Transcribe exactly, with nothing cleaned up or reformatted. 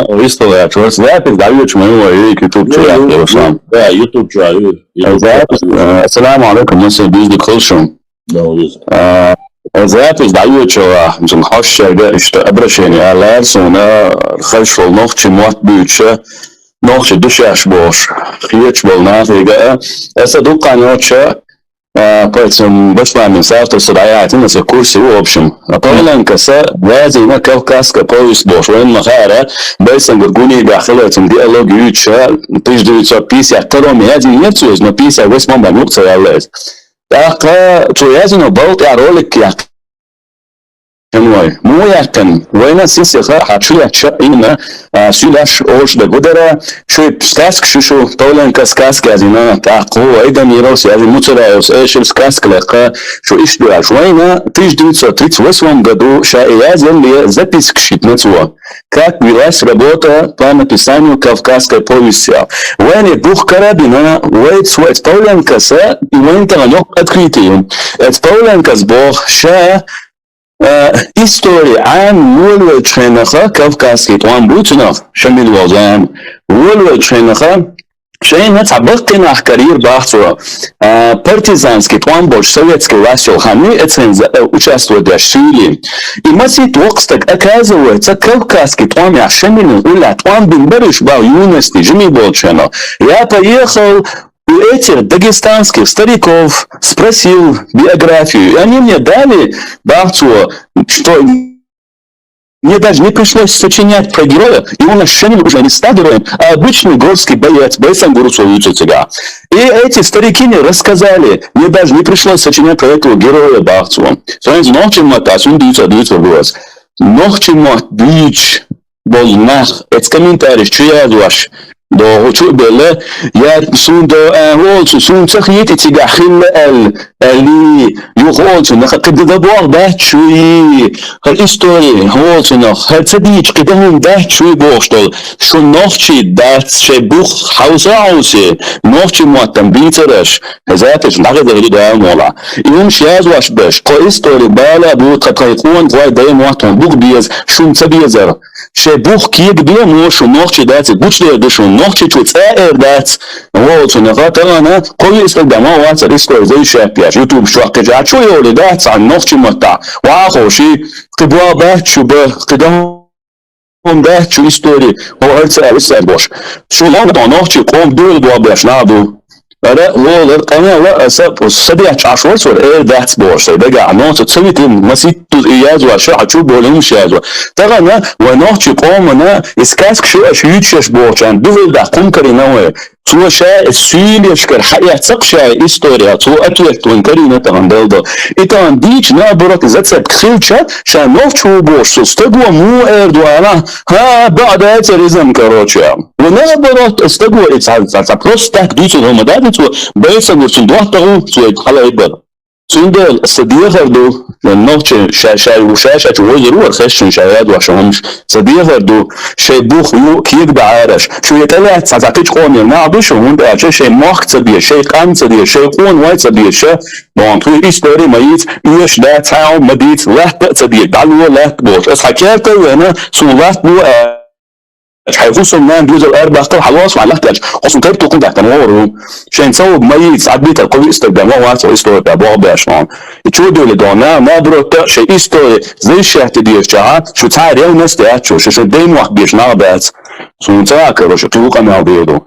Висталаьча вара запись дӀайоьдуш ма ю вай YouTube чу, Ю, ю, яхаш ю, да, YouTube чу, ю, YouTube Запись, чу. э, Ассаламу алейкум, Мусин, бизнес кхолшун. Да, виза. Э, запись дӀайоьдуш вара, цун хьошчарга иштта обращение аьлар суна, хаш вол нохчи мотт буьйцуш, нохчи душаш бохуш, хеташ болу нахега а. Аса дуккха ноча, а, поэтому башламин сарту са дӀаяхьтина, аса курсе ву, в общем. А Павленкоса вязина «Кавказская повесть» бохуш, вайн ма хаьара, Байсангара гунигахь хиларцун диалог юьйцуша, тысяча девятьсот пятьдесят втором язйинера цо иза, но пятьдесят восьмом бан юкъа ца яьлла иза. ТӀаккха цо язйино балкъехь ролик яьккхина вай. Муха яьккхина? Вайна сисиха хьан чу летча именно, а, суьйлаш олуш дагу дара, шуьйпа сказка шу, шу, Павленко сказка язйина, тӀаккха ву Айдамировс язйина, Муцараевс эшира сказка лекха, шу иштта дуьхьаш. Вайна тысяча девятьсот тридцать восьмом году ша и язъялле запискаш йитина цо. Как велась работа по написанию «Кавказской повести». Вайна и бух карабина, вай цо эц Павленкоса, и вайна тахана йоккха открытие ю. Эц Павленкос боху, ша, э, истори Ӏама волавеллачу хенахь, кавказский тӀом буй цунах, Шамил волу зама, волавеллачу хенахь, шайна цхьа баккхийнах карийра бах цо, а, партизанский тӀом болчу советский власть йолу хан ю, эцен за-, э, участвовать деш суьйлий. И масийтта воккха стаг, оказывается, кавказский тӀомехь Шамилан уллехь тӀом бина бара уьш бах юности, жимий болчу хенахь. Я поехал у этих дагестанских стариков, спросил биографию. И они мне дали, бах цо, что мне даже не пришлось сочинять про героя, и он ощущение уже не стал героем, а обычный горский боец, Байсангара цо вуьйцу цигахь. И эти старики мне рассказали, мне даже не пришлось сочинять про этого героя, бах цо. Сан иза нохчийн маттахь, ас хӀунда дуьйцу, дуьйцур ду ас. Нохчийн мотт буьйцуш болу нах, эц комментарийш чу яздеш, догӀу чу а белла, я суна до, а, волчу, суна ца хета и цигахь хилла аьлла, аьллий, юха олучу наха кхидӀа боху дац шуй, хӀара истори, хӀара олучу нах, хӀара ца дийча кхидӀа хӀума дац шуй бохуш долу, шу нохчий дац, шайн бух хьовса а хьовсий, нохчийн маттам бийцараш, хӀеза тешна дӀахеза хир ю Дала мукъалахь. И хӀумаш яздеш берш, кхо истори бала а бу, тхан тхайн къонахой, дай мотт тхуна бух беза, шуна ца безар. Шайн бух кегабе мо, шу нохчий дац, гучудер ду шуна, нохчичо цӀа а эр дац, волчу наха тахана, кхо виъ стаг дан ма вацара истори завещать еш, ютуб чохь кхечахьа чу а йолий дац, цхьана нохчийн маттахь, ваха ховший, кхин боху бац шу бан, кхин дан хӀума дац шу истори, хӀо хӀара ца аьлла, исс аьлла бош. Шу ломан нохчийн къоман дуьхьал боху беш нах ду. Ара, волар, къамел а, аса, са дехча Ӏаш вара цуьра, эр дац бохуш, сайн дагахь, но цу ца витина, масийтта и яздеш, ша хьан чу болу хӀумаш яздеш. Тахана вайн нохчийн къомана, и сказка шу аша юьйцуш бохучарна дуьхьал даха хӀума карийна вай. Цо ша и суьйлешкара хьаэцна ша и истори, цо ответ вайн карийна тахана Дала до. И тахана дийча, наоборот, и зацепка хилча, ша нохчо ву бохуш, цу стаго муха эр ду ала, хӀа, бакъ дацара иза-м, короче. Ва наоборот, стаго и цхьа, цхьа, цхьа просто так дуьйцур хӀума дац, цо Байсангара цунна доттагӀа ву, цо и хьалаайбар. Цундела сан дехар ду, нохчий ша, ша, ша, ша чу вовзар вара хезчун ша яздеш хӀумаш. Сан дехар ду, шайн бух ю кегабе Ӏараш. Шу я тӀелаьцна цхьа, цхьа кхечу къоман нах ду шу, хӀунда аьлча шайн мохк ца беза, шайн къам ца деза, шайн къонахой ца беза, ша, боху, тхуна истори ма йийца, оьшуш дац, цхьа а хӀума ма дийца, латта а ца деза, дӀало латта бохуш. Аса хьан керта а вена, суна латта ло, а, хьайн хӀусамнана доьзал арабаккхал, хьалоцу хьайн латта аьлча, кхо суна карп тукхун даьккхина вогӀур ву. Шайн ца вуг ма йийца, Ӏадбитар кхо виъ стаг бен ма вац, истори тӀе боху беш ван. И чу а дуьйла догӀу, на, наоборот, шайн истори завещать дезачохь, шу цхьа а ревность яц шу, шу шайн даймохк безаш нах дац. Суна ца а, короче, кхин ву къамел дийр ду.